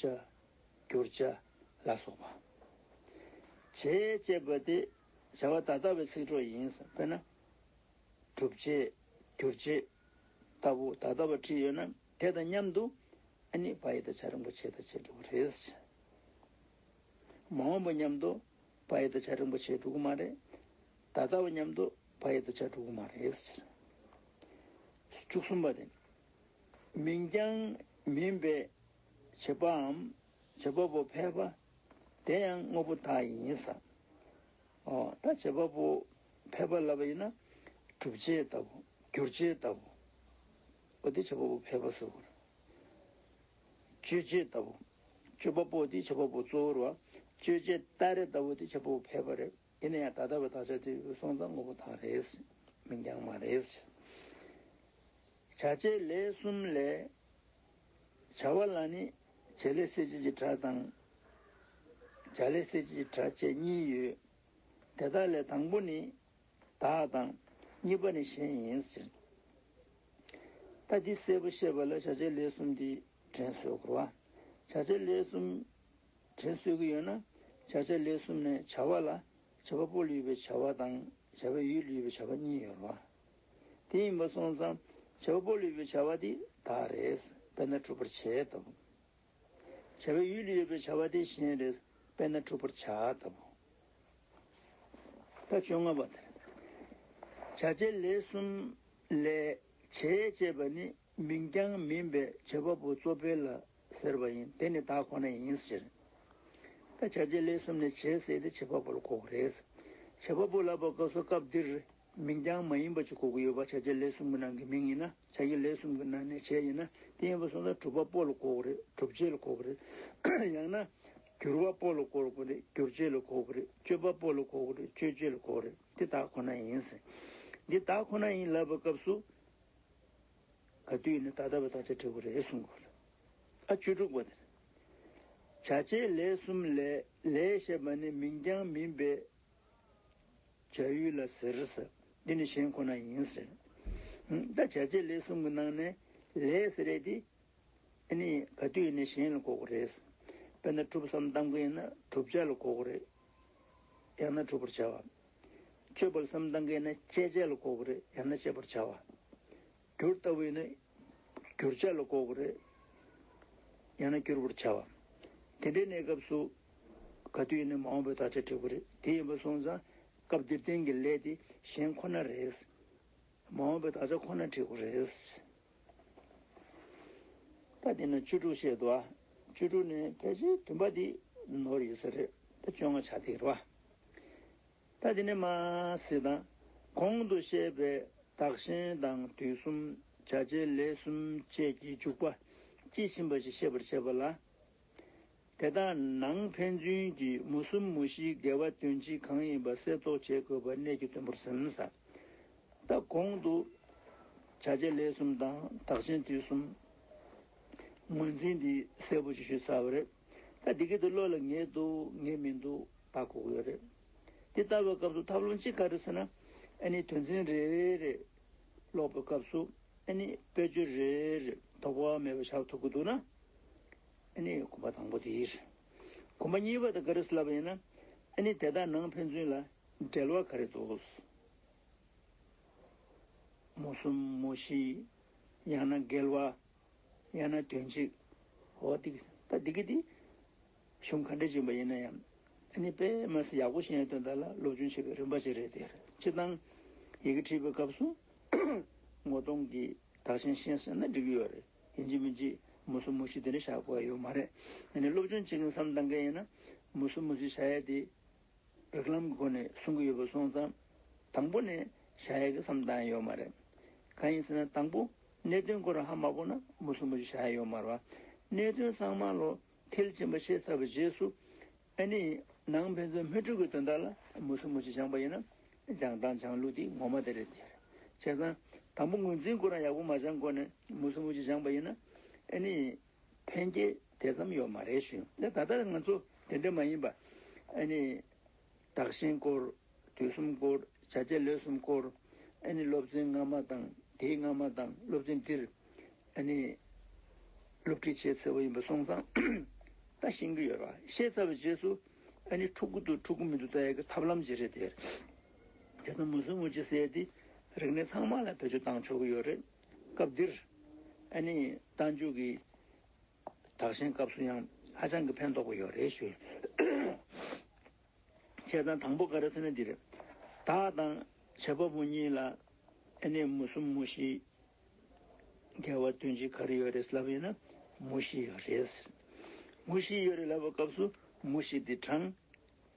འགྱུར་བྱ་ལ་སོགས་པ། བྱེད་ཅེས་པ་དེ་བྱ་བ་ད་ལྟ་བའི་ཚིག་གྲོགས་ཡིན་ཟེར། དཔེར་ན། སྒྲུབ་བྱེད། འགྱུར་བྱེད། ལྟ་བུ་ད་ལྟ་བ་བྲིས་ཡོད་ན་དེ་དང་མཉམ་དུ་ཨ་ནི་བ་ཡི་ད་བྱ་རིང་པོ་ཆེ་ད་ཆེ་འགྲོ་གི་རེད། མ་འོངས་པ་མཉམ་དུ་བ་ཡི་ད་བྱ་རིང་པོ་ཆེ་འགྲོ་གི་མ་རེད། ད་ལྟ་བ་མཉམ་དུ་བ་ཡི་ད་བྱ་འགྲོ་གི་མ་རེད། བཅུ་གསུམ་པ་དེ། མིང་རྐྱང་མིན་པའི་བྱེད་པའམ་བྱེད་པ་པོ་ཕལ་པ། དེ་ཡང་དངོས་པོ་བདག་ཡིན་ས། ཨོ། ད་བྱེད་པ་པོ་ཕལ་པ་ལབ་པ་ཡིན་ན། སྒྲུབ་བྱེད་ལྟ་བུ། འགྱུར་བྱེད་ལྟ་བུ། ཨོ་དེ་བྱེད་པ་པོ་ཕལ་པ་ཟེར་དགོས་རེད། སྤྱོད་བྱེད་ལྟ་བུ། སྤྱོད་པ་པོ་དེ་བྱེད་པ་པོ་གཙོ་བོ་རེད་བ། སྤྱོད་བྱེད་ད་རེས་ལྟ་བུ་དེ་བྱེད་པ་པོ་ཕལ་པ་རེད། ཡིན་ན་ཡང་ད་ལྟ་བའི་དག་ཆ་དེ་སོང་ཙང་དངོས་པོ་བདག་རེད། མིང་རྐྱང་མ་རེད། བྱ་བྱེད་ལས་གསུམ་ལས། བྱ་བ་ལ་ནི་བྱེད་ལས་གསལ་བྱེད་ཀྱི་སྒྲ་དང་། བྱ་ལས་གསལ་བྱེད་ཀྱི་སྒྲ་བཅས་གཉིས་ཡོད། དེ་དག་ལས་དང་པོ་ནི་བདག་དང་། གཉིས་པ་ནི་གཞན་ཡིན་ཟེར། ད་འདི་གསལ་པོ་བཤད་པ་ལ་བྱ་བྱེད་ལས་གསུམ་འདི་དྲན་གསོ་དགོས་རེད་བ། བྱ་བྱེད་ལས་གསུམ་དྲན་གསོ་གི་ཡོད་ན། བྱ་བྱེད་ལས་གསུམ་ནས་བྱ་བ་ལ་ བྱེད་པ་པོ་ལ་ཡོད་པའི་བྱ་བ་དང་བྱ་བའི་ཡུལ་ལ་ཡོད་པའི་བྱ་བ་གཉིས་ཡོད་རེད་བ། དེ་ཡིན་པ་སོང་ཙང་བྱེད་པ་པོ་ལ་ཡོད་པའི་བྱ་བ་དེ་བདག་རེད། དཔེར་ན་གྲུབ་པར་བྱེད་ལྟ་བུ། བྱ་བའི་ཡུལ་ལ་ཡོད་པའི་བྱ་བ་དེ་གཞན་རེད། དཔེར་ན་གྲུབ་པར་བྱ་ལྟ་བུ། ད་བཅོ་ལྔ་པ་དེ་རེད། བྱ་བྱེད་ལས་གསུམ་ལས་བྱེད་ཅེས་པ་ནི་མིང་རྐྱང་མིན་པའི་བྱེད་པ་པོ་གཙོ་ཕལ་ལ་ཟེར་བ་ཡིན། དེ་ནི་བདག་ཁོ་ན་ཡིན་ཟེར། ད་བྱ་བྱེད་ལས་གསུམ་ནས་བྱེད་ཟེར་དེ་བྱེད་པ་པོ་ལ་གོ་གི་རེད། བྱེད་པ་པོ་ལབ་པ་སྐབས་སུ་སྐབས་འདིར་མིང་རྐྱང་མ་ཡིན་པ་ཅིག་གོ་གི་ཡོད་པ། བྱ་བྱེད་ལས་གསུམ་གྱི་ནང་གི་མིང་ཡིན་ན། བྱ་བྱེད་ལས་གསུམ་གྱི་ནང་ནས་བྱེད་ཡིན་ན། དེ་ཡིན་པ་སོང་ཙང་གྲུབ་པ་པོ་ལ་གོ་གི་རེད། གྲུབ་བྱེད་ལ་གོ་གི་རེད། ཡང་ན་འགྱུར་བ་པོ་ལ་གོ་གི་རེད། འགྱུར་བྱེད་ལ་གོ་གི་རེད། སྤྱོད་པ་པོ་ལ་གོ་གི་རེད། སྤྱོད་བྱེད་ལ་གོ་གི་རེད། དེ་བདག་ཁོ་ན་ཡིན་ཟེར། འདི་བདག་ཁོ་ན་ཡིན་ལབ་པའི་སྐབས་སུ་ག་དུས་ཡིན་ན་ད་ལྟ་བའི་དག་ཆ་འབྲི་དགོས་རེད་གསུང་གི་ཡོད་རེད། ཨ་བཅུ་དྲུག་པ་དེ་རེད། བྱ་བྱེད་ལས་གསུམ་ལས། ལས་ཞེས་པ་ནི་མིང་རྐྱང་མིན་པའི་བྱ་ཡུལ་ལ་ཟེར་ཟེར། འདི་ནི་གཞན་ཁོ་ན་ཡིན་ཟེར། ད་བྱ་བྱེད་ལས་གསུམ་གྱི་ནང་ནས་ལས་ཟེར་ཡས་དེ་ཨ་ནི་ག་དུས་ཡིན་ནའི་གཞན་ལ་གོ་གི་རེད། དཔེར་ན་གྲུབ་བསམ་བཏང་གི་ཡིན་ན་བསྒྲུབ་བྱ་ལ་གོ་གི་རེད། ཡང་ན་བསྒྲུབ་པར་བྱ་བ། སྤྱོད་པར་བསམ་བཏང་གི་ཡིན་ན་སྤྱད་བྱ་ལ་གོ་གི་རེད། ཡང་ན་སྤྱད་པར་བྱ་བ། འགྱུར་ལྟ་བུ་ཡིན་ན་འགྱུར་བྱ་ལ་གོ་གི་རེད། ཡང་ན་འགྱུར་བར་བྱ་བ། དེ་འདྲའི་གནས་སྐབས་སུ་ག་དུས་ཡིན་ན་མ་འོངས་པའི་དག་ཆ་འབྲི་དགོས་རེད། དེ་ཡིན་པ་སོང་ཙང་སྐབས་འདིར་བསྟན་གྱི་ལས་དེ་གཞན་ཁོ་ན་རེད། མ་འོངས་པའི་དག་ཆ་ཁོ་ན་འབྲི་དགོས་རེད། ད་དེ་ནས་བཅུ་དྲུག་བཤད་འདུག་ཨ། བཅུ་དྲུག་ནས་ཕལ་ཆེར་བདུན་པ་དེ་ནོར་ཡོད་ས་རེད། ད་བཅོ་ལྔ་ཆགས་བསྡད་ཀྱི་རེད་བ། ད་དེ་ནས་མར་གཟིགས་དང་། གོང་དུ་བཤད་པའི་བདག་གཞན་དང་དུས་གསུམ། བྱ་བྱེད་ལས་གསུམ་བཅས་ཀྱི་འཇུག་པ་དཔྱིས་ཕྱིན་པ་ཞིག་ཤེས་པར་བྱེད་པ་ལ། དེ་དག་ནང་ཕན་ཚུན་གྱི་མུ་གསུམ་མུ་བཞིའི་འགལ་བ་དོན་སྤྱི་གང་ཡིན་པ་གསལ་རྟོགས་བྱེད་དགོས་པ་གནད་ཀྱིས་སྟོན་པར་སེམས་ས། ད་གོང་དུ་བྱ་བྱེད་ལས་གསུམ་དང་བདག་གཞན་དུས་གསུམ་ངོས་འཛིན་འདི་གསལ་པོ་ཞིག་ཞུས་ཚར་བ་རེད། ད་འདི་གི་དུ་བློ་ལ་ངེས་འདུག་ངེས་མི་འདུག་ལྟ་དགོས་ཀྱི་ཡོད་རེད། འདི་ལྟ་བའི་སྐབས་སུ་ཐབས་ལམ་གཅིག་ག་རེ་ཟེར་ན། ཨ་ནི་དོན་ཚན་རེ་རེ་ཀློག་པའི་སྐབས་སུ་ཨ་ནི་དཔེ་བརྗོད་རེ་རེ་དོགས་པ་མེད་པ་བཞག་ཐུབ་ཀྱི་འདུག་ན། ཨ་ནི་གོམ་པ་དང་པོ་དེ་ཡིན། གོམ་པ་གཉིས་པ་དེ་ག་རེ་ཟེར་ལབ་པ་ཡིན་ན། ཨ་ནི་དེ་དག་ནང་ཕན་ཚུན་ལ་འབྲེལ་བ་ག་རེ་འདུག་མུ་གསུམ་མུ་བཞི། ཡང་ན་འགལ་བ། ཡང་ན་དོན་གཅིག་འོ་དེ། ད་འདི་གི་དེ་གཞུང་ག་འདྲ་ཕྱིན་པ་ཡིན་ན་ཡང་། ཨ་ནི་དཔེ་མ་སྲིད་ཡག་པོ་ཤེས་ཡ་དོན་དག་ལ་སློབ་སྦྱོང་བྱེད་པའི་རིམ་པ་ཞིག་རེད་དེ། སྤྱིར་བཏང་ཡི་གེ་བྲིས་པའི་སྐབས་སུ་ངོ་གདོང་གི་བདག་གཞན་ཤེས་ཟེར་ན་འགྲིག་གི་ཡོད་རེད། ཡིན་གཅིག་མིན་གཅིག་མུ་གསུམ་མུ་བཞི་དེ་འདྲ་བཞག་དགོས་ཡ་ཡོད་མ་རེད། ཨ་ནི་སློབ་སྦྱོང་བྱེད་མཁན་བསམ་བཏང་མཁན་ཡིན་ན་མུ་གསུམ་མུ་བཞི་བཞག་ཡ་དེ། རིགས་ལམ་གྱི་སྒོ་ནས་གསུང་གི་ཡོད་པ་སོང་ཙང་། དང་པོ་ནས་བཞག་ཡས་ཀྱི་བསམ་བཏང་ཡོད་མ་རེད། གང་ཡིན་ཟེར་ན་དང་པོ་གནད་དོན་སྐོར་ཧ་མ་གོ་ན་མུ་གསུམ་མུ་བཞི་བཞག་ཡས་ཡོད་མ་རེད་བ། གནད་དོན་ཚང་མ་ལོ་མཐིལ་ཕྱིན་པ་ཤེས་ཚར་བའི་རྗེས་སུ། ཨ་ནི་ནང་ཕན་ཚུན་སྨིན་གྲོལ་གྱི་དོན་དག་ལ་མུ་གསུམ་མུ་བཞི་སྦྱངས་པ་ཡིན་ན་སྦྱང་སྟངས་སྦྱང་ལུགས་དེ་ངོ་མ་དེ་རེད་དེ། བྱས་ཙང་དང་པོ་ངོས་འཛིན་ཁོ་རང་ཡག་པོ་མ་སྦྱངས་གོང་ནས་མུ་གསུམ་མུ་བཞི་སྦྱངས་པ་ཡིན་ན། ཨ་ནི། ཕན་སྐྱེད་དེ་ཙམ་ཡོད་མ་རེད་ཞུ། ད་ད་ལྟ་ང་ཚོ་དེ་འདྲ་མ་ཡིན་པ། ཨ་ནི། བདག་གཞན་སྐོར། དུས་གསུམ་སྐོར། བྱ་བྱེད་ལས་གསུམ་སྐོར། ཨ་ནི་སློབ་ཚན་སྔ་མ་དང་དེའི་སྔ་མ་དང་སློབ་ཚན་འདིར། ཨ་ནི། སློབ་ཁྲིད་བྱས་ཚར་བ་ཡིན་པ་སོང་ཙང་། ད་ཤེས་ཀྱི་ཡོད་རེད་བ། ཤེས་ཚར་བའི་རྗེས་སུ། ཨ་ནི་འཁྲུག་གི་འདུག་འཁྲུག་གི་མི་འདུག་ལྟ་ཡག་གི་ཐབས་ལམ་ཅིག་རེད་དེ། དེ་ཚོ་མུ་གསུམ་མུ་བཞི་ཟེར་ཡ་དེ་རིག་གནས་ཚང་མ་ལ་བེད་སྤྱོད་བཏང་ཆོག་གི་ཡོད་རེད། སྐབས་འདིར། ཨ་ནི་རྟགས་འཇུག་གི་བདག་གཞན་སྐབས་སུ་ཡང་ཧ་ཅང་གི་ཕན་ཐོགས་པ་ཡོད་རེད་ཞུ། བྱས་ཙང་དང་པོ་ག་རེ་ཟེར་ན་འདི་རེད། བདག་དང་བྱེད་པ་པོ་གཉིས་ལ་ཨ་ནི་མུ་གསུམ་མུ་བཞི་འགལ་བ་དོན་གཅིག་ག་རེ་ཡོད་རེད་ལབ་ཡིན་ན་མུ་བཞི་ཡོད་རེད། མུ་བཞི་ཡོད་རེད་ལབ་པའི་སྐབས་སུ་མུ་བཞི་འདི་དྲངས།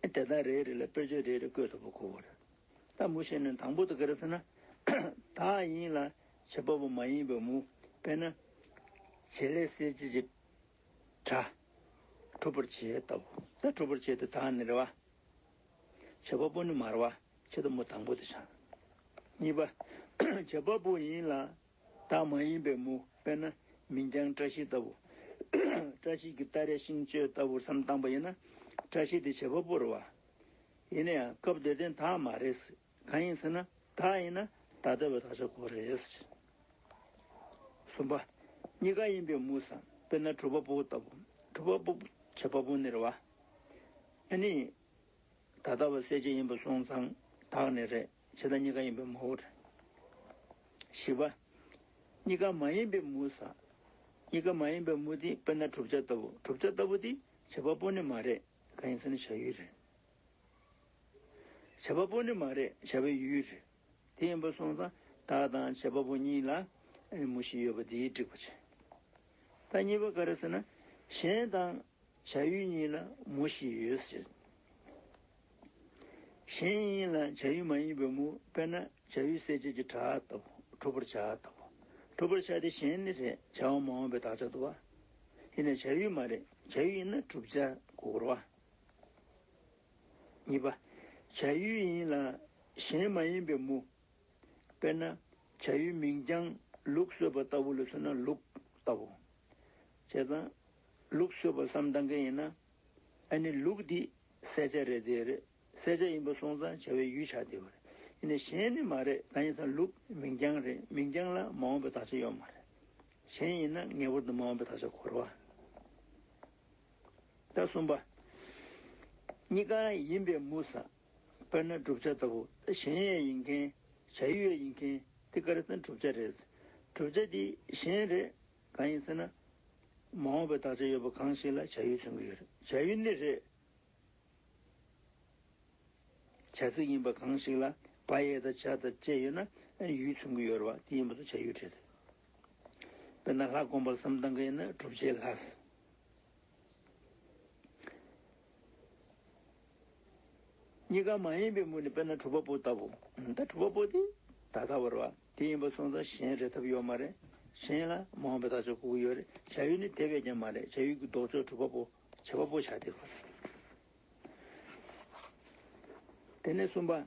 དེ་དག་རེ་རེ་ལ་དཔེར་བརྗོད་རེ་རེ་བཀོད་ཐུབ་པ་དགོས་པ་རེད། ད་མུ་བཞི་ནི་དང་པོ་དེ་ག་རེ་ཟེར་ན། བདག་ཡིན་ལ་བྱེད་པ་པོ་མ་ཡིན་པའི་མུ། དཔེར་ན། བྱེད་ལས་གསལ་བྱེད་ཀྱི་སྒྲ། གྲུབ་པར་བྱེད་ལྟ་བུ། ད་གྲུབ་པར་བྱེད་དེ་བདག་ནི་རེད་བ། བྱེད་པ་པོ་ནི་མ་རེད་བ། བྱེད་དུ་མུ་དང་པོ་དེ་བྱ། གཉིས་པ། བྱེད་པ་པོ་ཡིན་ལ་བདག་མ་ཡིན་པའི་མུ། དཔེར་ན་མིང་རྐྱང་བཀྲ་ཤིས་ལྟ་བུ། བཀྲ་ཤིས་ཀྱི་སྟ་རེ་ཤིང་གཅོད་ལྟ་བུར་བསམ་བཏང་པ་ཡིན་ན་བཀྲ་ཤིས་དེ་བྱེད་པ་པོ་རེད་བ། ཡིན་ན་ཡང་སྐབས་དེ་དོན་བདག་མ་རེད། གང་ཡིན་ཟེར་ན་བདག་ཡིན་ན་ད་ལྟ་བའི་དག་ཆ་གོ་རེད། གསུམ་པ། གཉིས་ཀ་ཡིན་པའི་མུ་བསམ། དཔེར་ན་གྲུབ་པ་པོ་ལྟ་བུ། གྲུབ་པ་པོ་བྱེད་པ་པོ་ནི་རེད་བ། ཨ་ནི། ད་ལྟ་བ་གསལ་བྱེད་ཡིན་པ་སོང་ཙང་བདག་ནི་རེད། བྱས་ཙང་གཉིས་ཀ་ཡིན་པའི་མུ་རེད། བཞི་པ། གཉིས་ཀ་མ་ཡིན་པའི་མུ་ཟེར། གཉིས་ཀ་མ་ཡིན་པའི་མུ་དེ་དཔེར་ན་བསྒྲུབ་བྱ་ལྟ་བུ། བསྒྲུབ་བྱ་ལྟ་བུ་དེ་བྱེད་པ་པོ་ནི་མ་རེད། གང་ཡིན་ཟེར་ན་བྱ་ཡུལ་རེད། བྱེད་པ་པོ་ནི་མ་རེད། བྱ་བའི་ཡུལ་རེད། དེ་ཡིན་པ་སོང་ཙང་བདག་དང་བྱེད་པ་པོ་གཉིས་ལ་མུ་བཞི་ཡོད་པ་དེ་འགྲིག་པ་བྱས། ད་གཉིས་པ་ག་རེ་ཟེར་ན། གཞན་དང་བྱ་ཡུལ་གཉིས་ལ་མུ་བཞི་ཡོད་ཟེར། གཞན་ཡིན་ལ་བྱ་ཡུལ་མ་ཡིན་པའི་མུ། དཔེར་ན་བྱ་ཡུལ་གསལ་བྱེད་ཀྱི་སྒྲ་ལྟ་བུ། བསྒྲུབ་པར་བྱ་ལྟ་བུ། བསྒྲུབ་པར་བྱ་དེ་གཞན་ནི་རེད། བྱ་བ་མ་འོངས་པའི་དག་ཆ་འདུག་བ། ཡིན་ནའི་བྱ་ཡུལ་མ་རེད། བྱ་ཡུལ་ཡིན་ན་བསྒྲུབ་བྱ་གོ་དགོས་རེད་བ། གཉིས་པ། བྱ་ཡུལ་ཡིན་ལ་གཞན་མ་ཡིན་པའི་མུ། དཔེར་ན་བྱ་ཡུལ་མིང་རྐྱང་ལུག་གསོད་པ་ལྟ་བུ་ལ་མཚོན་ན་ལུག་ལྟ་བུ། བྱས་ཙང་ལུག་གསོད་པ་བསམ་བཏང་མཁན་ཡིན་ན། ཨ་ནི་ལུག་འདི་གསལ་བྱ་རེད་དེ་རེད། གསལ་བྱ་ཡིན་པ་སོང་ཙང་བྱ་བའི་ཡུལ་ཆགས་བསྡད་པ་རེད། ཡིན་ནའི་གཞན་ནི་མ་རེད། གང་ཡིན་ཟེར་ན་ལུག་མིང་རྐྱང་རེད། མིང་རྐྱང་ལ་མ་འོངས་པའི་དག་ཆ་ཡོད་མ་རེད། གཞན་ཡིན་ན་ངེས་པར་དུ་མ་འོངས་པའི་དག་ཆ་དགོས་རེད་བ། ད་གསུམ་པ། གཉིས་ཀ་ཡིན་པའི་མུ་ཟེར། དཔེར་ན་བསྒྲུབ་བྱ་ལྟ་བུ། གཞན་ཡང་ཡིན་མཁན། བྱ་ཡུལ་ཡང་ཡིན་མཁན། དེ་ག་རེ་ཟེར་ན་བསྒྲུབ་བྱ་རེད། བསྒྲུབ་བྱ་དེ་གཞན་རེད། གང་ཡིན་ཟེར་ན། མ་འོངས་པའི་དག་ཆ་ཡོད་པ་གང་ཞིག་ལ་བྱ་ཡུལ་མཚོན་གྱི་ཡོད་རེད། བྱ་ཡུལ་ནི་རེད། བྱ་ཚིག་ཡིན་པ་གང་ཞིག་ལ་བ་ཡ་དང་བྱ་དང་བཅས་ཡོད་ན་ཡུལ་མཚོན་གྱི་ཡོད་རེད་བ། དེ་ཡིན་པ་སོང་བྱ་ཡུལ་རེད། དཔེར་ན་ལྷ་བསྒོམ་པར་བསམ་བཏང་གི་ཡིན་ན་བསྒྲུབ་བྱའི་ལྷ། གཉིས་ཀ་མ་ཡིན་པའི་མུ་ནི་དཔེར་ན་སྒྲུབ་པ་པོ་ལྟ་བུ། ད་སྒྲུབ་པ་པོ་དེ་ད་ལྟ་བ་རེད་བ། དེ་ཡིན་པ་སོང་ཙང་གཞན་རེད་ཐབས་ཡོད་མ་རེད། གཞན་ལ་མ་འོངས་པའི་དག་ཆ་དགོས་ཀྱི་ཡོད་རེད། བྱ་ཡུལ་ནི་དེ་བས་ཀྱང་མ་རེད། བྱ་ཡུལ་གྱི་ལྡོག་ཕྱོགས་སྒྲུབ་པ་པོ་བྱེད་པ་པོ་ཆགས་བསྡད་པ་རེད། དེ་ནས་གསུམ་པ།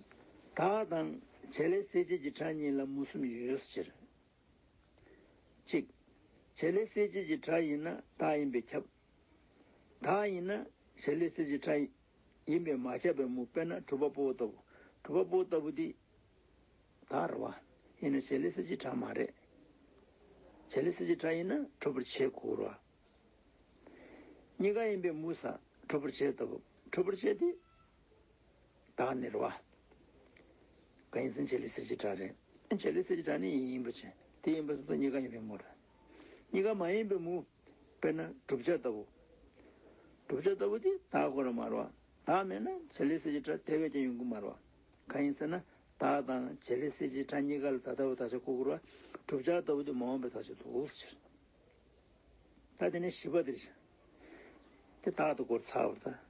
བདག་དང་བྱེད་ལས་གསལ་བྱེད་ཀྱི་སྒྲ་གཉིས་ལ་མུ་གསུམ་ཡོད་ཕྱིར། གཅིག་བྱེད་ལས་གསལ་བྱེད་ཀྱི་སྒྲ་ཡིན་ན་བདག་ཡིན་པས་ཁྱབ། བདག་ཡིན་ན་བྱེད་ལས་གསལ་བྱེད་ཀྱི་སྒྲ་ཡིན་པས་མ་ཁྱབ་པའི་མུ། དཔེར་ན་སྒྲུབ་པ་པོ་ལྟ་བུ། སྒྲུབ་པ་པོ་ལྟ་བུ་འདི་བདག་རེད་བ། ཡིན་ན་བྱེད་ལས་གསལ་བྱེད་ཀྱི་སྒྲ་མ་རེད། བྱེད་ལས་གསལ་བྱེད་ཀྱི་སྒྲ་ཡིན་ན་སྒྲུབ་པར་བྱེད་དགོས་རེད་བ། གཉིས་ཀ་ཡིན་པའི་མུ་ཟེར། སྒྲུབ་པར་བྱེད་ལྟ་བུ། སྒྲུབ་པར་བྱེད་དེ་བདག་ནི་རེད་བ། གང་ཡིན་ཟེར་ན་བྱེད་ལས་གསལ་བྱེད་ཀྱི་སྒྲ་རེད། བྱེད་ལས་གསལ་བྱེད་ཀྱི་སྒྲ་ནི་ཡིན་པ་བྱས། དེ་ཡིན་པ་སོང་ཙང་གཉིས་ཀ་ཡིན་པའི་མུ་རེད། གཉིས་ཀ་མ་ཡིན་པའི་མུ། དཔེར་ན་བསྒྲུབ་བྱ་ལྟ་བུ། བསྒྲུབ་བྱ་ལྟ་བུ་དེ་བདག་དགོས་རེད་མ་རེད་བ། བདག་མེད་ན་བྱེད་ལས་གསལ་བྱེད་ཀྱི་སྒྲ་དེ་བས་ཀྱང་ཡོང་གི་མ་རེད་བ། གང་ཡིན་ཟེར་ན་བདག་དང་བྱེད་ལས་གསལ་བྱེད་ཀྱི་སྒྲ་གཉིས་ཀ་ལ་ད་ལྟ་བའི་དག་ཆ་དགོས་ཀྱི་རེད་བ། བསྒྲུབ་བྱ་ལྟ་བུ་དེ་མ་འོངས་པའི་དག་ཆ་འདུག་ཟེར། ད་དེ་ནས་བཞི་པ་དེ་རེད། དེ་བདག་ཏུ་གོ་ཚར་བ་རེད།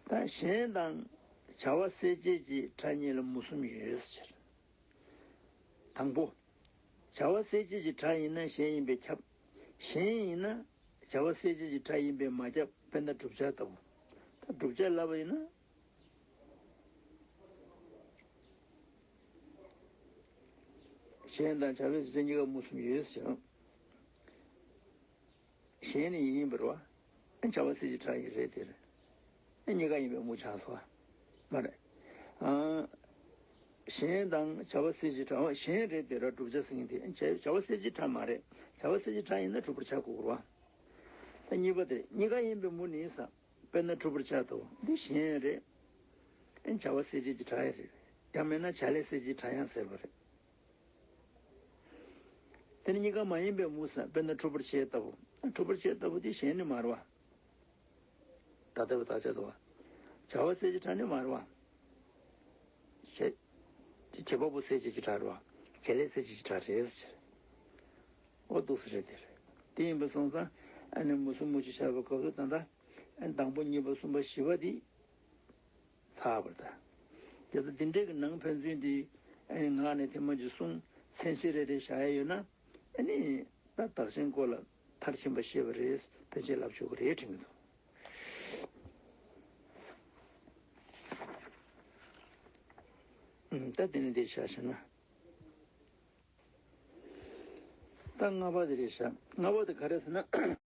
ད་གཞན་དང་བྱ་བ་གསལ་བྱེད་ཀྱི་སྒྲ་གཉིས་ལ་མུ་གསུམ་ཡོད་ཟེར། དང་པོ། བྱ་བ་གསལ་བྱེད་ཀྱི་སྒྲ་ཡིན་ན་གཞན་ཡིན་པས་ཁྱབ། གཞན་ཡིན་ན་བྱ་བ་གསལ་བྱེད་ཀྱི་སྒྲ་ཡིན་པས་མ་ཁྱབ། དཔེར་ན་བསྒྲུབ་བྱ་ལྟ་བུ། ད་བསྒྲུབ་བྱ་ལབ་པ་ཡིན་ན། གཞན་དང་བྱ་བའི་གཞན་གཉིས་ཀ་མུ་གསུམ་ཡོད་ཟེར། གཞན་ནི་ཡིན་པར་བ། བྱ་བ་གསལ་བྱེད་ཀྱི་སྒྲ་ཡིན་རེད་དེ་རེད། གཉིས་ཀ་ཡིན་པའི་མུ་ཆགས་སོ། མ་རེད། གཞན་དང་བྱ་བ་གསལ་བྱེད་ཀྱི་སྒྲ། གཞན་རེད་དེ་ར་བསྒྲུབ་བྱ་ཟེར་མཁན་དེ་བྱ་བྱ་བ་གསལ་བྱེད་ཀྱི་སྒྲ་མ་རེད། བྱ་བ་གསལ་བྱེད་ཀྱི་སྒྲ་ཡིན་ན་སྒྲུབ་པར་བྱ་དགོས་རེད་བ། ད་གཉིས་པ་དེ་གཉིས་ཀ་ཡིན་པའི་མུ་ནི་ས། དཔེར་ན་སྒྲུབ་པར་བྱ་དོ། འདི་གཞན་རེད། བྱ་བ་གསལ་བྱེད་ཀྱི་སྒྲ་ཡང་རེད། ཡང་མིན་ན་བྱ་ལས་གསལ་བྱེད་ཀྱི་སྒྲ་ཡང་ཟེར་བ་རེད། དེ་ནི་གཉིས་ཀ་མ་ཡིན་པའི་མུ་ས། དཔེར་ན་སྒྲུབ་པར་བྱེད་ལྟ་བུ། སྒྲུབ་པར་བྱེད་ལྟ་བུ་དེ་གཞན་ནི་མ་རེད་བ། ད་ལྟ་བའི་དག་ཆ་དོ། བྱ་བ་གསལ་བྱེད་ཀྱི་སྒྲ་ནི་མ་རེད་བ། བྱེད། བྱེད་པ་པོ་གསལ་བྱེད་ཀྱི་སྒྲ་རེད་བ། བྱེད་ལས་གསལ་བྱེད་ཀྱི་སྒྲ་རེད་ཟེར། འོ་འདུག་སེ་རེད་དེ་རེད། དེ་ཡིན་པ་སོང་ཙང་ཨ་ནི་མུ་གསུམ་མུ་བཞི་བཞག་པའི་སྐབས་སུ་ད་ལྟ་ཨ་ནི་དང་པོ་གཉིས་པ་གསུམ་པ་བཞི་པ་དེ་ཚར་བ་རེད་ད། དེ་ཚོ་འདི་འདྲའི་གི་ནང་ཕན་ཚུན་དེ་ཨ་ནི་ངག་ནས་ཐེངས་མ་གཅིག་གསུངས། མཚན་གཞི་རེ་རེ་བཞག་ཡ་ཡོད་ན་ཨ་ནི་ད་བདག་གཞན་སྐོར་ལ་མཐར་ཕྱིན་པ་ཤེས་པ་རེད། ཕལ་ཆེར་ལབ་ཆོག་གི་རེད་དྲན་གྱི་འདུག་ཨུམ། ད་དེ་ནི་འདི་བྱ་ཞེ་ན། ད་ལྔ་པ་དེ་རེད་ཤག་ལྔ་པ་དེ་ག་རེ་ཟེར་ན།